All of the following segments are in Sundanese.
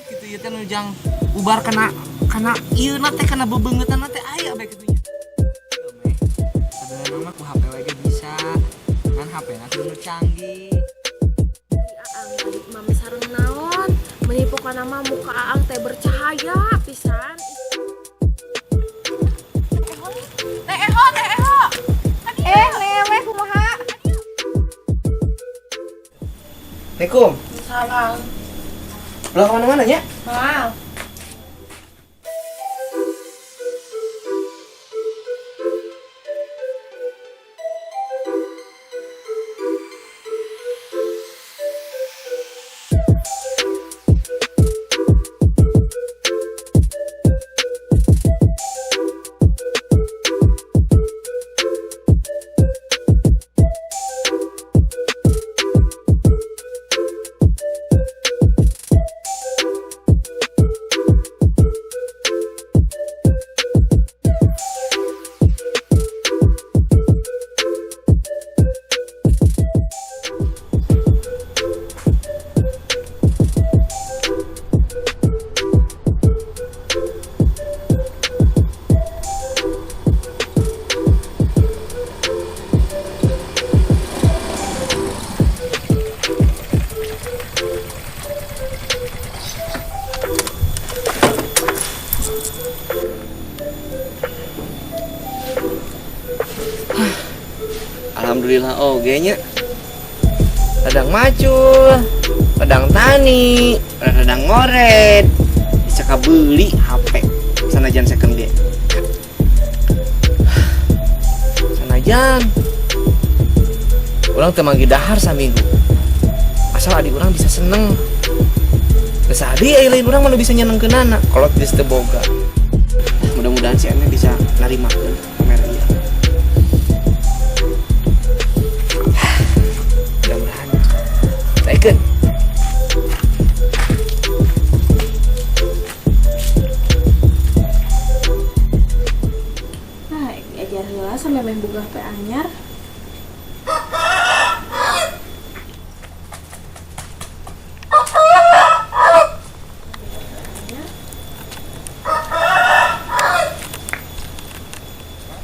Kitu ieu teh nu jang ubar kana kana ieu na teh kana bebeungeutan teh aya bae kitu nya. Sebenarnya mah ku HP we ge bisa. Ngan HP na kudu nu canggih. Aang tadi mami sareng naon? Meni pokona mah muka Aang teh bercahaya pisan. Teh Eho, Teh Eho. Eh, lewe kumaha? Assalamualaikum. Salam. Ulah kemana-mana nya? Maaf. Alhamdulillah oge nya. Ladang macul, ladang tani, ladang ngored. Bisa kabeli HP sanajan second ge. Sanajan urang teu manggih dahar saminggu. Asal adik urang bisa seneng. Geus adi aya lain urang mah nu bisa nyenengkeunana kolot geus teu boga. Mudah-mudahan si Eme bisa narimakeun kamera ieu. Mudah-mudahan. Saikeun. Nah, diajar heula sampe meh boga HP anyar.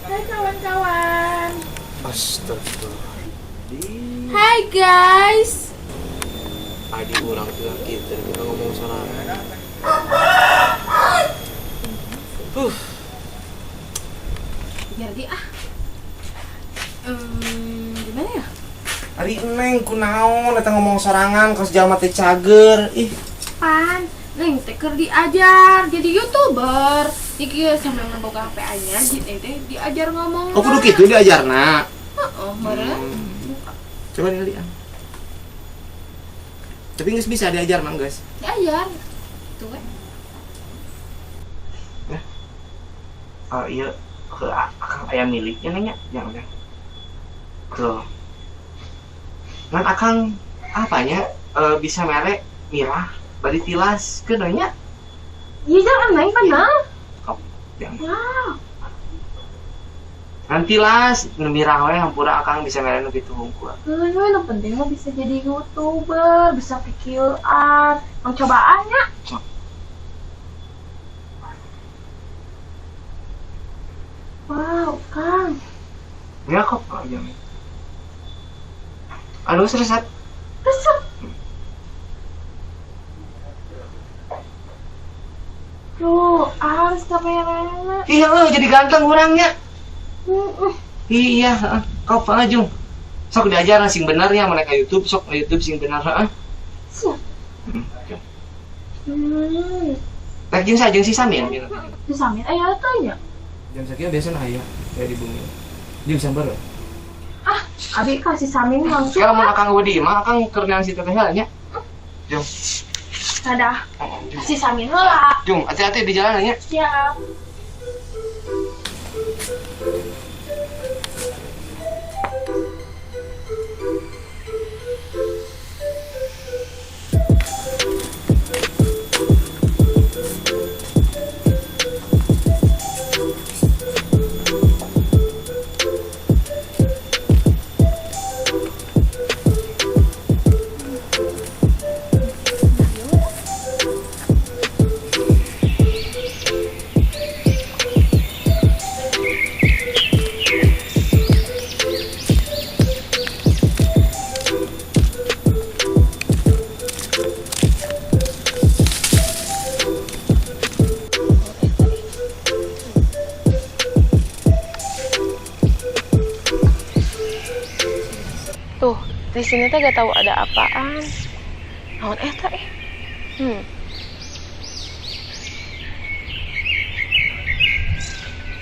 Hai kawan-kawan. Astagfirullah. Hai guys. Adi urang tuh kita kita ngomong sorangan. Jadi ah. Gimana ya? Ari neng kunaon eta ngomong sorangan kos jalma teh cager. Ih, Pan, neng teh keur diajar jadi YouTuber. Iki sambil ngeboga HP anyar, jadi neng teh diajar ngomong. Oh kudu kitu diajarna. Heeh, meureun. Coba ningali ah. Tapi geus bisa diajar mah geus. Diajar. Tuh we. Oh iya, ke akang aya miliknya nanya, jangan jangan. Tuh. Ngan akang apanya bisa merek mirah bari tilas ke nanya. Iya jangan neng benar. Kop, jangan. Wow. Ngan tilas nu mirah we hampura akang bisa merek nu kitu hungkul. Heeh, nu penting mah bisa jadi YouTuber, bisa PQR. Mang cobaannya. Sok. Wow, Kang. Ya kok aja. Aduh, resep. Resep. Tuh, harus kameranya. Iya, lo jadi ganteng orangnya. Heeh. Iya, heeh. Kau apa Jung? Sok diajar sing bener ya mereka YouTube, sok YouTube sing bener, heeh. Siap. Jung. Hmm. Rek jeung sa jeung si Samin gitu. Si Samin aya teh nya. Jam sakieu biasa aya ya di bumi. Jam sambar. Ah, abi kasih Samin langsung. Sekarang mun akang wedi mah akang keur neang si teteh heula nya. Jung. Dadah. Jung. Si Samin heula. Jung, hati-hati di jalan nya. Siap. Di sini teh gak tahu ada apaan. Naon eta eh?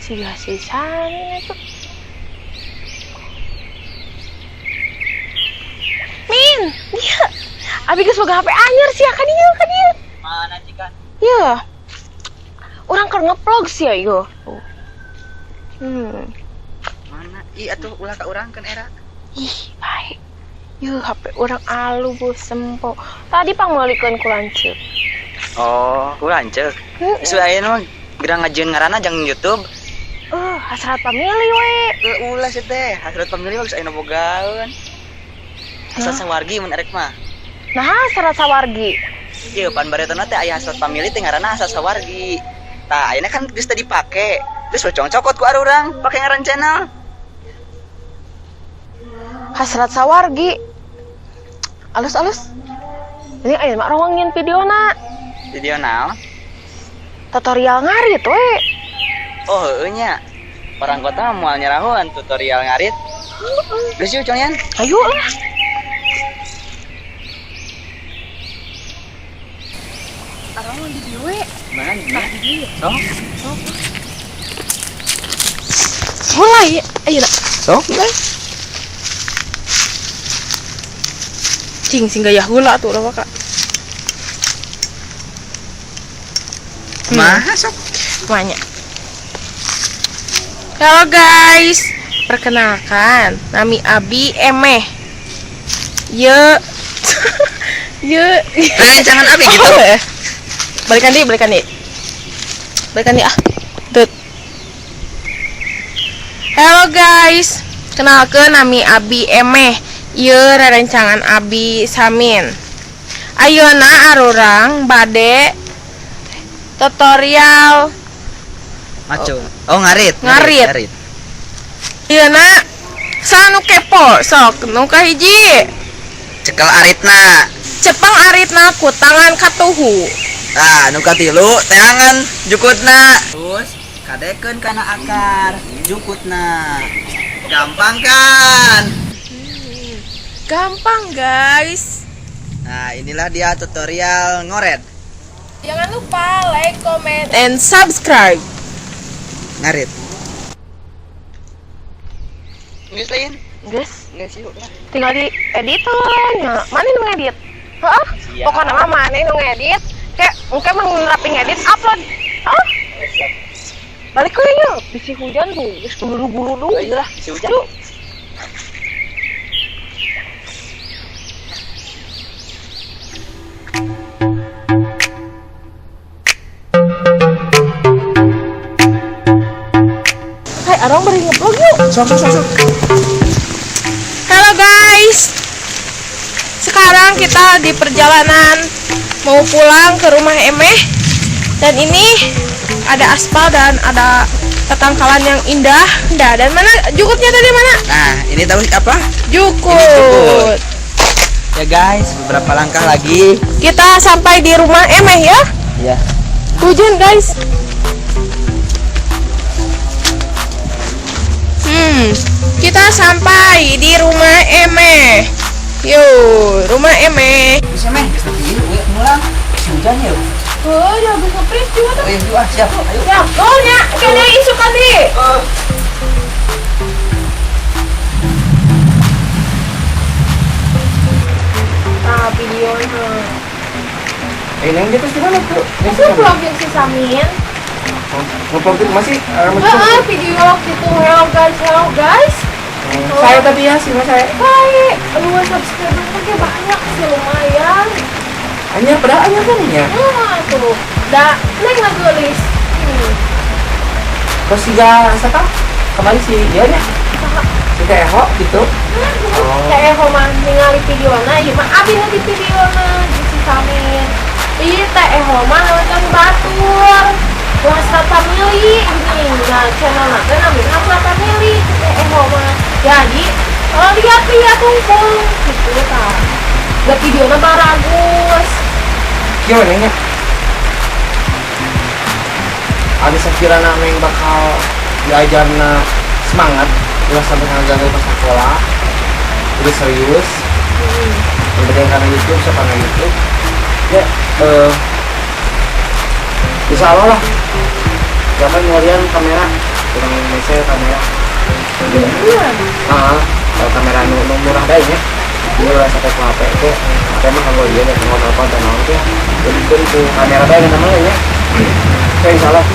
Siga si Samin itu. Min, dia. Abi geus boga HP anyar sia ka dieu, ka dieu. Mana cikan? Iya. Urang keur ngevlog sia ieu. Mana? Ih atuh ulah ka urang kan era. Ih, baik. Yuh, HP urang alu bu sempo. Tadi pangmeulikeun ku lanceuk. Oh, ku lanceuk. Heeh. Geus ayeuna mah gerang ngajieun ngaranna jang YouTube. Hasrat pamilih we. Ulah sih teh, hasrat pamilih mah geus ayeuna bogaeun. Hasrat sawargi mun erek mah. Nah, hasrat sawargi. Ieu pan baretona teh aya hasrat pamilih teh ngaranna hasrat sawargi. Tah, ayeuna kan geus teu dipake. Geus we congcokot ku arurang pake ngaran channel. Hasrat sawargi. Alus-alus. Ini ayeuna mah rongongin videona. Video naon? Tutorial ngarit we. Oh, heueuh nya. Orang kota mah moal nyerahoan tutorial ngarit. Geus yuk, Cong Yan. Ayo lah. Arang di dieu we. Mana di dieu? Sok. Sok. Mulai, ayo nak. Sok, mulai. Cing, sing gaya heula atuh ulah waka. Mah, sok. Banyak. Halo guys, perkenalkan, nami Abi Emeh. Ye, ye. Jangan Abi gitu. Oh, balikan di, balikan di, balikan di ah. Tut. Halo guys, kenalkan nami Abi Emeh. Ye rerencangan Abi Samin. Ayeuna arurang bade tutorial Maco. Oh, ngarit. Ngarit. Ngarit. Ayeuna sanu kepo sok nu kahiji. Cekel aritna. Cepeng aritna ku tangan katuhu. Nah, nu katilu teangan jukutna. Terus kadekeun kana akar jukutna. Gampang kan? Gampang guys. Nah, inilah dia tutorial ngoret. Jangan lupa like, comment, and subscribe. Ngarit. Geus lain. Guys, Geus yuk. tinggal di edit lah. Mana nu ngedit? Heeh. Siap. Pokoknya mah mana nu ngedit? Kayak engke mah rapi ngedit upload. Hah? Balik we yuk. Bisi hujan tuh, geus gulu-gulu. Ayo lah, si hujan. Yuk. Hai, arang bari nge-vlog yuk. Sok sok sok. Halo guys. Sekarang kita di perjalanan mau pulang ke rumah Emeh. Dan ini ada aspal dan ada tetangkalan yang indah. Indah. Dan mana jukutnya tadi mana? Nah, ini tahu apa? Jukut. Ini jukut. Ya guys, beberapa langkah lagi. Kita sampai di rumah Emeh ya. Iya. Hujan guys. Kita sampai di rumah Emeh. Yo, rumah Emeh. Bisa meh, geus nepi ieu we mulang. Hujan yuk. Oh, ya habis ngepres juga tuh. Oh, iya, ah, siap. Ayo. Ya, golnya, kayaknya isu kali. Nah, videonya. Neng, dia terus gimana tuh? Itu vlogin si Samin. Ngevlogin masih? Heeh, video gitu. Hello guys, hello guys. Saya tadi ya, sih mas saya. Baik, lu subscriber kayak banyak sih lumayan. Hanya padahal hanya kan ya. Nah, tuh. Da, neng ngagelis. Terus siga siapa? Kemarin si iya nya. Si Teh Eho gitu. Oh. Teh Eho mah ningali videona, ieu mah abi nu di videona jeung si Samin. Ieu Teh Eho mah nonton batur. Hasrat Family gini. Nah, channel teh namanya Hasrat Family si Teh Eho mah. Jadi, kalau lihat-lihat kumpul gitu tah. Da videona baragus. Gimana nya? Ada sekiranya neng bakal diajarna semangat ulah sampai gagal pas sekolah udah serius Yang penting karena YouTube, sok karena YouTube ya, insya Allah lah. Jangan ngalian kamera, kurang Indonesia kamera. Iya. Ah, kalau kamera nu murah dah ya. Iya, sampai ke HP itu, HP mah kalau iya ya, mau telepon dan naon teh. Jadi ku kamera bae namanya ya. Oke, insya Allah.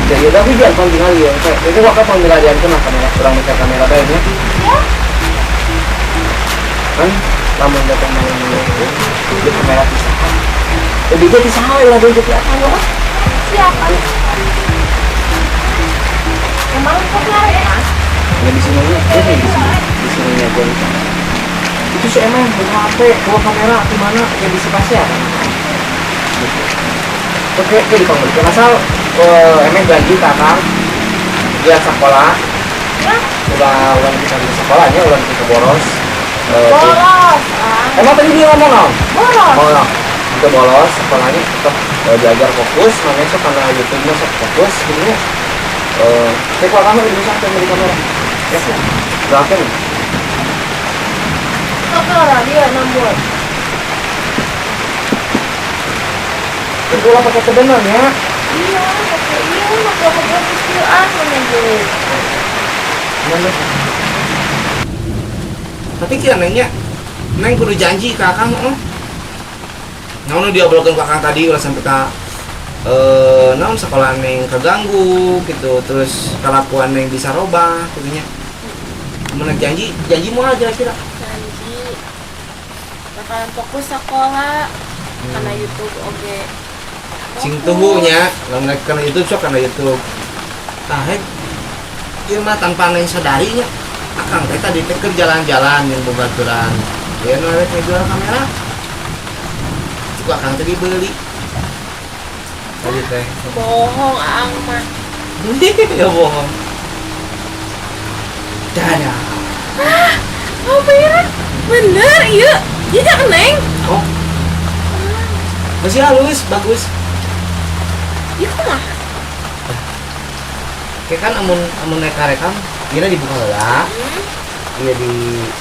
Jadi ya, tapi jangan tinggal ya. Oke, itu waktu panggilan tuh nah kamera kurang bisa kamera bae ya. Kan lamun datang malam itu di kamera pisahan. Jadi dia pisahan lah dia jadi apa ya? Siapa? Emang kok ya? Ya di sini ini di sini di sininya aja. Itu si emang bawa HP, bawa kamera di mana ya bisa pasti ya. Gitu. Oke, itu di panggil. Asal emang janji kakak dia sekolah udah bisa di sekolahnya udah bisa boros. Bolos. Ah. Emang tadi dia ngomong apa? Bolos. Oh, itu bolos sekolahnya tetap diajar fokus, mana sok karena YouTube-nya sok fokus gitu ya. Saya kalau kamu bisa sampai di kamera. Ya, doakan. Oke lah dia nambut. Itu lah pakai sebenar ya. Iya, pakai iya, pakai pakai kecilan menunggu. Mana? Tapi kira nengnya, neng kudu janji ke akang, oh. Naon nu diobrolkeun ke akang tadi ulah sampai ka naon sekolah neng keganggu gitu, terus kelakuan neng bisa robah gitu nya. Mun janji, janji moal kira-kira. Janji bakalan fokus sekolah karena YouTube oke. Sing tuhu nya, lamun rek kana YouTube sok kana YouTube. Tah hek ieu mah tanpa neng sadari nya. Akang teh tadi teh keur jalan-jalan jeung babaturan. Dia nu rek ngejual kamera. Cukup akang teh dibeli. Tadi teh. Bohong aang mah. Ya bohong. Dadah. Oh bener, bener iya. Iya jangan neng. Oh. Masih halus, bagus. Iya kumaha? Kayak kan amun naik rekam, dia dibuka heula. Iya di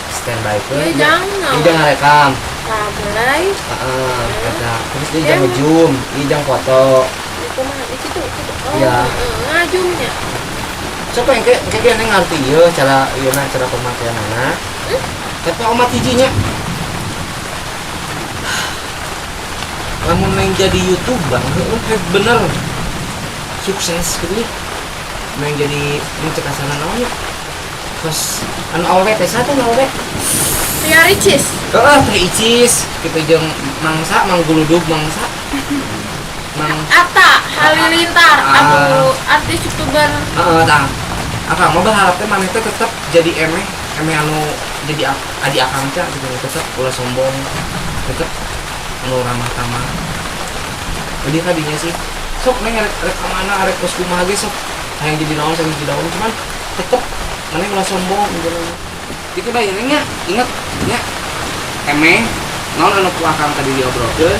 standby ke. Iya, jangan. Iya jangan rekam. Nah, mulai. Heeh, kata. Terus dia jangan nge-zoom, dia jangan foto. Iya kumaha? Itu tuh, itu. Oh, Iya. Ngajumnya. Coba yang kayak dia ngerti ieu cara ieu na cara pemakaian anak. Tapi omat hijinya. Lamun neng jadi YouTuber, heueuh bener sukses gitu ya. Neng jadi ini cek asana naon ya. Terus anu awewe teh satu awewe. Ria Ricis. Heeh, teh Icis gitu jeung mangsa, mangguludug mangsa. Mang Atta Halilintar, Ah. anu artis YouTuber. Heeh, tah. Akang mah berharap teh maneh teh tetep jadi emeh, emeh anu jadi adi akang teh gitu tetep ulah sombong, tetep anu ramah tamah. Jadi kadinya sih sok neng rek ka mana rek kos kumaha ge sok hayang jadi naon hayang jadi naon cuman tetep maneh ulah sombong gitu. Gitu bae neng nya, inget nya. Emeh naon anu ku akang tadi diobrolkeun.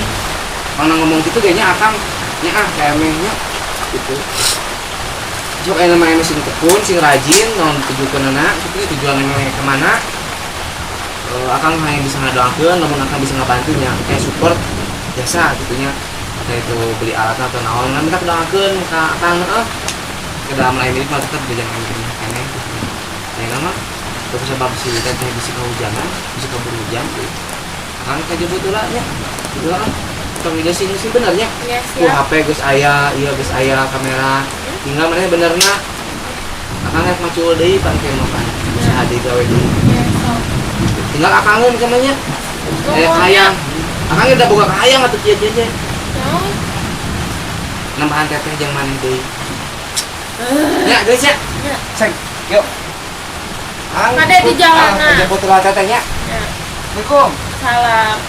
Mana ngomong gitu kayaknya akang nya ah ka emeh nya gitu. Sok aya mah emeh sing tekun, sing rajin, naon tujukeunana, kitu tujuan emeh ke mana. Akang hanya bisa ngadoakeun, lamun akang bisa ngabantu nya, kayak support jasa gitu nya. Entah itu beli alat atau naon, nah, minta doakeun ka akang heeh. Ke dalam lain milik mah tetep jajan milik keneh gitu. Nah, mah teu sabab si teh bisa kehujanan, bisa kabur hujan gitu. Akang kajebut heula nya. Gitu lah. Tong ide sing sing bener nya. Ya, Ku siap. HP geus aya, ieu geus aya kamera. Tinggal maneh benerna. Akang rek macul deui pan ke mah pan. Usaha deui gawe deui. Ya, sok. Tinggal akangeun ka mah nya. Hayang. Akang udah boga kahayang atuh kieu kieu ge. Naon? Nambahan teteh jeung maneh deui. Ya, geus ya. Ya. Sek, yuk. Akang Kade di jalanan. Ah, jemput lah tetehnya. Ya. Assalamualaikum. Salam.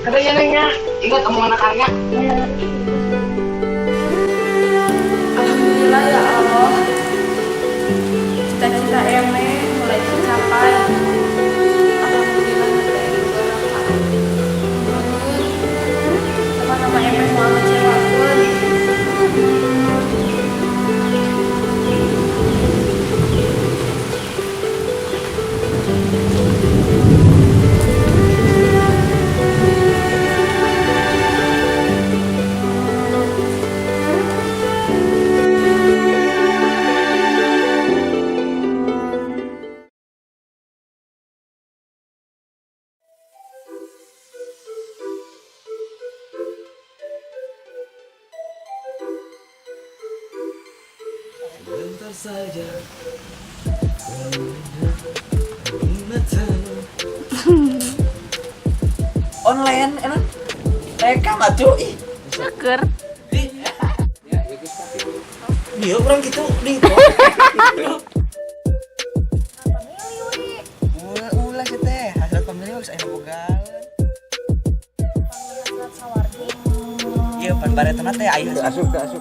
Kade ya neng nya. Ingat omongan akangnya. Alhamdulillah ya Allah. Cita-cita Eme mulai tercapai. Alhamdulillah teh barokah. Teman-teman Eme mau ngecewakeun. Saja di matamu. Online enak rekam atuh, ih. Syukur. Dia orang gitu di ulah ulah sih teh hasil pemilih harus aya bogaeun. Iya, pan baretona teh aya Asup, asup.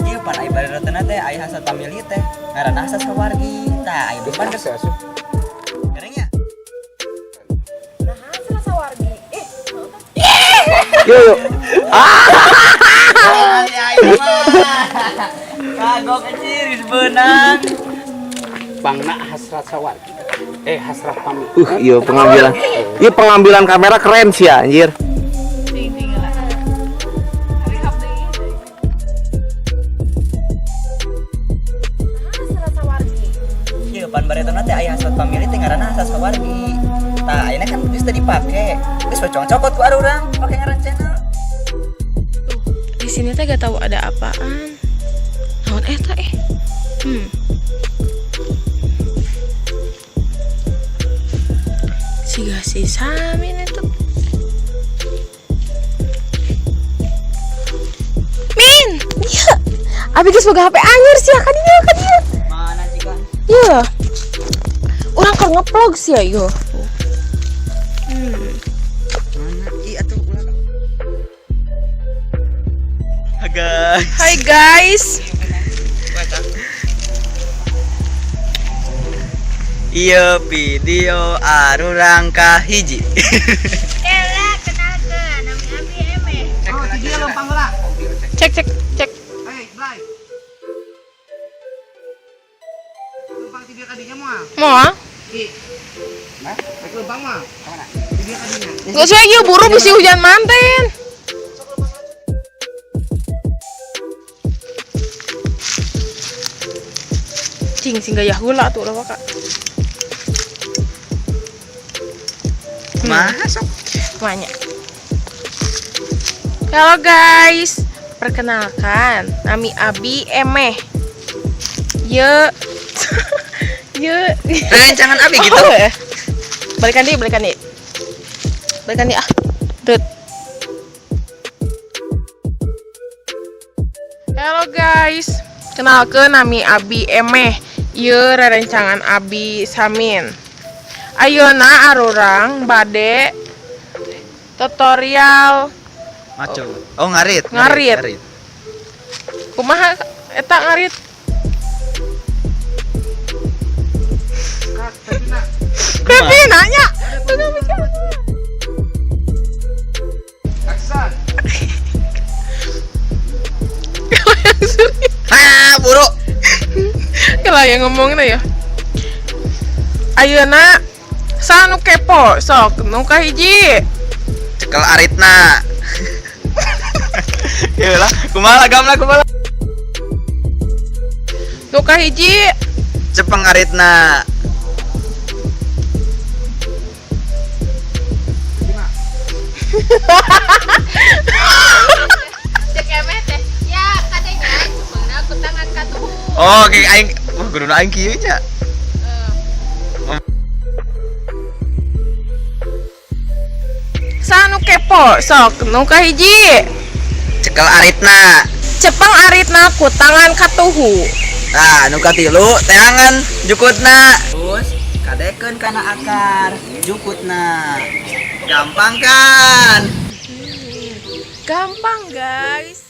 Iya, pan aya baretona teh aya hasil pamilih teh ngaranna hasrat sawargi. Tah, aya pan geus Asup. Gerengnya. Nah, hasrat sawargi. Eh, Yuk, yuk. Ya, iya mah. Kagok anjir geus beunang. Bangna hasrat sawargi. Eh, hasrat pamit. Iya pengambilan. Iya, pengambilan kamera keren sih ya, anjir. Ting ting lah. Rehab deui. Nah, hasrat sawargi. Iya, pan baretona teh aya hasrat pamilih teh ngaranna hasrat sawargi. Tah, ayeuna kan geus teu dipake. Geus pocong cokot ku arurang pake ngaran channel. Tuh, di sini teh gak tahu ada apaan. Naon eta eh? Siga si Samin itu. Min, iya. Abi geus boga HP anyar sih, ka dieu, ka dieu. Mana cika? Iya. Urang keur ngevlog sih ya, yo. Mana? Ih, atuh ulah. Guys. Hai guys. Iya, video arurang kahiji. Oh, dia lempang lah. Cek cek cek. Hey, Blay. Lempang ti dia kadinya moal. Mau ah? Ki. Rek lempang mah. Ti dia kadinya. Gak usah ieu buru bisi hujan manten. Cing sing gaya heula tuh lah kak. Masuk. Banyak. Halo guys, perkenalkan, nami Abi Emeh. Ye, ye. Rencangan abi gitu. Oh, ya. Balikan deh, balikan deh. Balikan deh ah. Dut. Halo guys, kenalkeun nami Abi Emeh. Ieu rerencangan Abi Samin. Ayeuna arurang bade tutorial. Maco. Oh, ngarit. Ngarit. Kumaha eta ngarit? Kak, Pepina. Pepi nanya. Tunggu bisa. Action. Kalau yang serius. Ah, buru. Kalau yang ngomongnya ya. Ayeuna saha nu kepo sok nu kahiji. Cekel aritna. Ya lah, kumaha gamla kumaha. Nu kahiji. Cepeng aritna. Pepina. Cek emeh teh ya katanya cepengna ku tangan katuhu. Oh, kayak aing, wah, guruna aing kieu nya. Saha nu kepo sok nu kahiji. Cekel aritna. Cepeng aritna ku tangan katuhu. Nah, nu katilu teangan jukutna. Terus kadekeun kana akar jukutna. Gampang kan? Gampang guys.